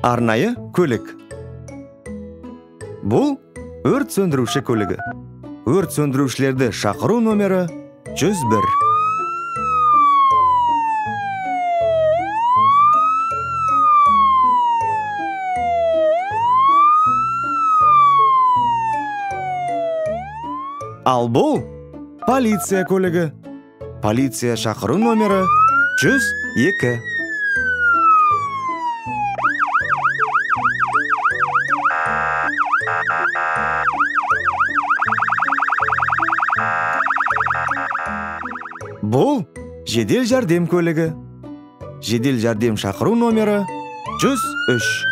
Арнайы көлік. Бұл өрт сөндіруші көлігі. Өрт сөндірушілерді шақыру номері 101. Ал бұл полиция көлігі. Полиция шақыру номері 102. Бұл жедел жәрдем көлігі. Жедел жәрдем шақыру номері 103.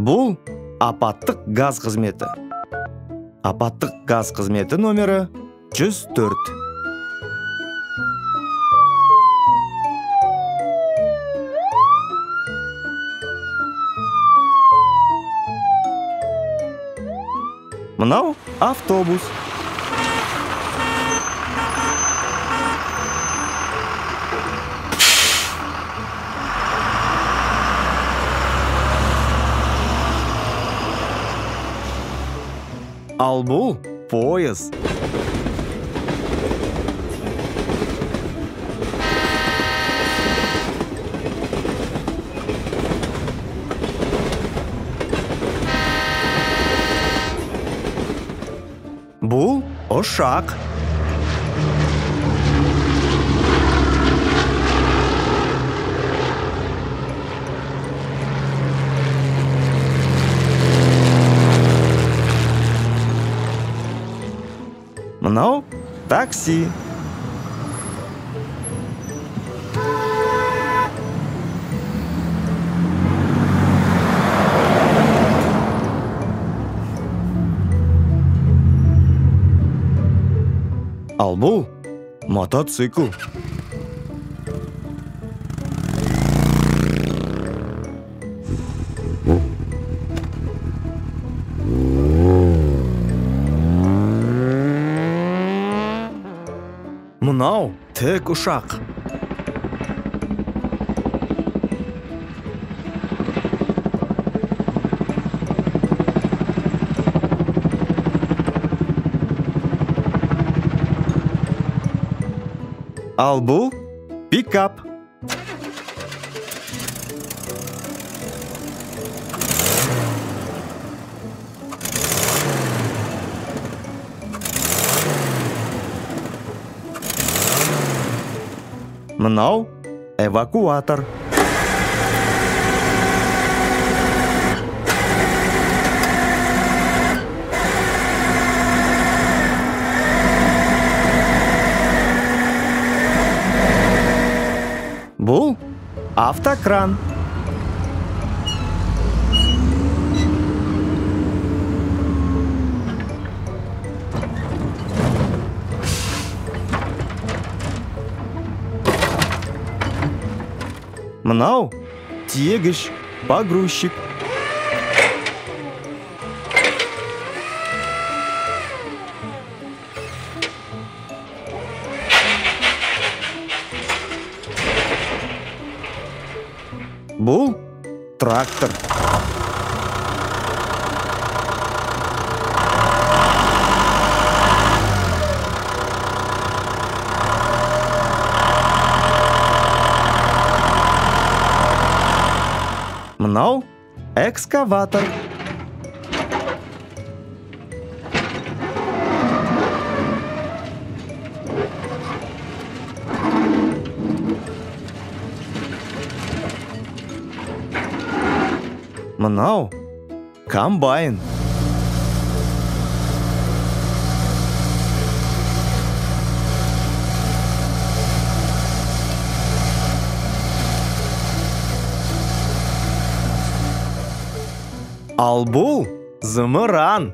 Бұл апаттық газ қызметі. Апаттық газ қызметі номері 104. Мынау автобус. Ал бұл пойыз. Бұл ұшақ. Мынау такси. Ал бұл мотоцикл. Мынау тік ұшақ. Ал бұл пикап. Мынау эвакуатор. Бұл автокран. Мынау тиегіш, погрузчик. Бұл трактор. Мынау экскаватор. Мынау комбайн. Ал бұл зымыран.